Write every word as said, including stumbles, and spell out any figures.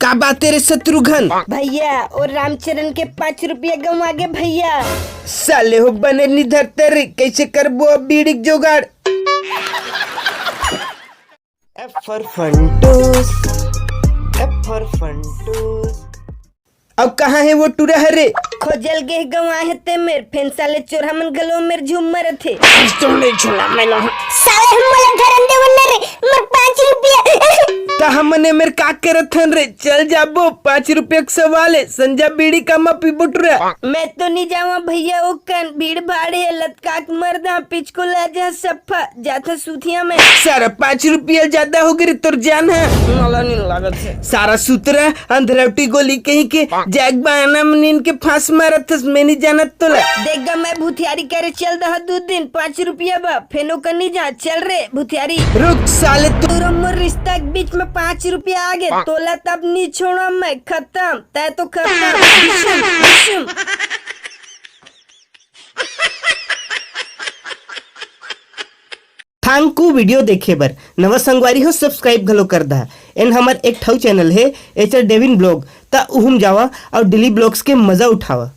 का बात हे रे शत्रुघ्न? भैया, ओ रामचरण के पाँच रुपया गंवा गे भैया। साले हो बने निधरते रे, कैसे करबो अब बीड़ी के जुगाड़? F for Funtoos, F for Funtoos। अब कहाँ हे वो टुरा हरे? खोजल गे गंवा हे ते मेर, फेन साले चोरहा मन घलो मेर झूम मरत हे। आज तो नहीं छोड़ा मैं लोग। साले हम मोला धरन देवन न रे, मोर पाँच रुपया। त हमन ए मेर का करत हन रे? चल जाबो, पाँच रुपया के सवाल हे। संजा बीड़ी का मा पीबो टुरा? मैं तो नहीं जावा भैया, ओ कन भीड़ भाड़ हे, लतका के मर दा, पिचको ला जा सफा, जाथा सूतिया में। सारा पाँच रुपया ज्यादा हो गे रे तोर जान हे। मला नहीं लागत हे। सारा सुतरा अंधरौटी गोली कहीं के, जाग बाना मनीन के फांस मारत हस, मैं नहीं जानत तोला। देख गा मैं भुतियारी करे चल दहा दू दिन, पाँच रुपया बा, फेनो कनी जा, चल रे भुतियारी। रुक साले तू। तोर मोर रिश्ता के बीच में पाँच रुपया आ गे, तोला तब नहीं छोड़ा मैं, खत्म, तय तो खत्म। बिशुम, बिशुम। Thank you video देखे बर। नवा संगवारी हो, subscribe घलो कर दहा। एन हमर एक ठऊ channel हे, एचर डेविन ब्लॉग, त उहुम जावा और डेली ब्लॉग्स के मजा उठावा।